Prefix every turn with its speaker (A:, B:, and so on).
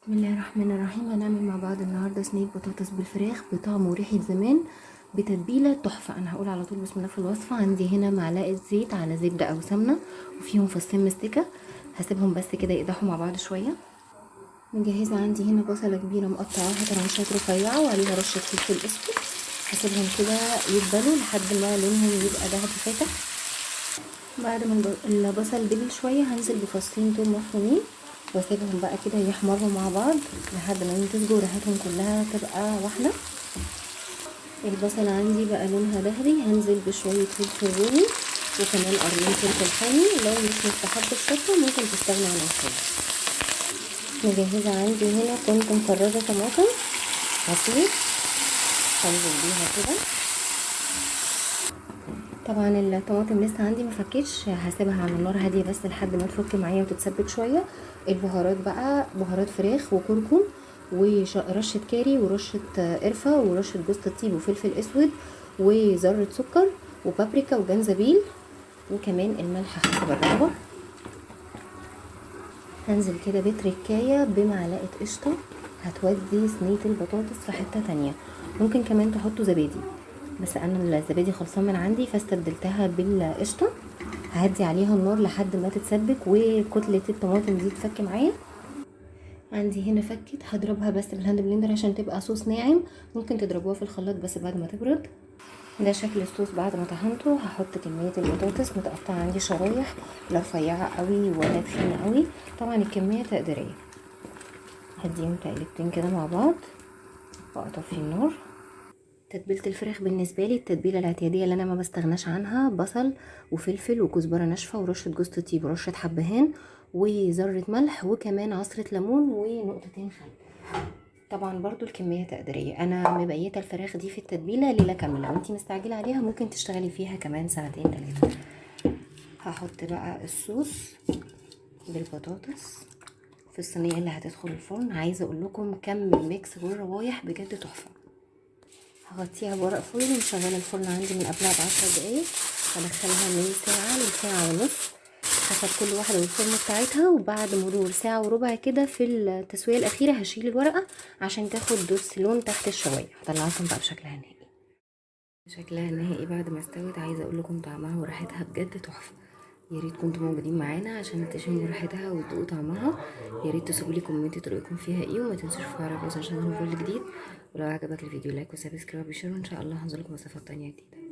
A: بسم الله الرحمن الرحيم. هنعمل مع بعض النهارده صينية بطاطس بالفراخ بطعم وريحه زمان بتتبيله تحفة. انا هقول على طول بسم الله في الوصفة. عندي هنا معلقه زيت على زبدة او سمنه، وفيهم فصين مستكه، هسيبهم بس كده يقدحوا مع بعض شوية. مجهزة عندي هنا بصله كبيرة مقطعاها ترانشات رفيعة وعليها رشه فلفل اسود، هسيبهم كده يدبلوا لحد ما لونهم يبقى ذهبي فاتح. بعد ما البصل دبل شوية هنزل بفصين توم مفرومين واسيبهم بقى كده يحمروا مع بعض لحد ما يمتزجوا وريحتهم كلها تبقى واحدة. البصل عندي بقى لونها ذهبي، هنزل بشوية فلفل رومي وكمان قرنين فلفل حامي. لو مش مستحب الشطه ممكن تستغنوا عنها خالص. مجهزة عندي هنا كنت مفرزه طماطم عصير، هنزل بيها كده. طبعا الطماطم لسه عندي ما فكتش، هسيبها على النار هادية بس لحد ما تفك معايا وتتسبك شوية. البهارات بقى بهارات فراخ وكركم ورشه كاري ورشه قرفه ورشه جوز الطيب وفلفل اسود وذره سكر وبابريكا وجنزبيل وكمان الملح حسب الرغبة. هنزل كده بتركايه بمعلقه قشطه هتودي صينية البطاطس في حتة تانية. ممكن كمان تحطوا زبادي، بس انا الزبادي خلصان من عندي فاستبدلتها بالقشطه. ههدي عليها النار لحد ما تتسبك وكتله الطماطم دي تفك معايا. عندي هنا فكت، هضربها بس بال hand blender عشان تبقى صوص ناعم. ممكن تضربوها في الخلاط بس بعد ما تبرد. ده شكل الصوص بعد ما طحنته. هحط كمية البطاطس متقطعه عندي شرايح، لا رفيعة قوي ولا تخينة قوي، طبعا الكمية تقديرية. هديهم تقلبتين كده مع بعض واطفي النار. تتبيله الفراخ بالنسبة لي التتبيله الاعتيادية اللي انا ما بستغناش عنها، بصل وفلفل وكزبره ناشفة ورشه جوز الطيب ورشه حبهان وذره ملح وكمان عصره ليمون ونقطتين خل. طبعا برضو الكمية تقديرية. انا مبيته الفراخ دي في التتبيله ليلة كاملة، لو انتي مستعجلة عليها ممكن تشتغلي فيها كمان ساعتين 3. هحط بقى الصوص بالبطاطس في الصينية اللي هتدخل الفرن. عايزه اقول لكم كم ال mix والروايح بجد تحفة. هغطيها بورق foil ومشغله الفرن عندي من قبلها ب10 دقايق. هدخلها من ساعة لساعة ونص حسب كل واحدة والفرن بتاعتها. وبعد مرور ساعة وربع كده في التسوية الاخيرة هشيل الورقة عشان تاخد دوس لون تحت الشوايه. هطلع لكم بقى بشكلها النهائي. شكلها النهائي بعد ما استوت، عايزه اقول لكم طعمها وريحتها بجد تحفة. يا ريت كنتوا موجودين معانا عشان تشموا ريحتها وتذوقوا طعمها. يا ريت تسيبوا لي comment رايكم فيها ايه، وما تنسوش تفعلوا الجرس عشان كل جديد. ولو عجبك الفيديو like و subscribe و share، وان شاء الله هنزل لكم وصفات تانية جديدة.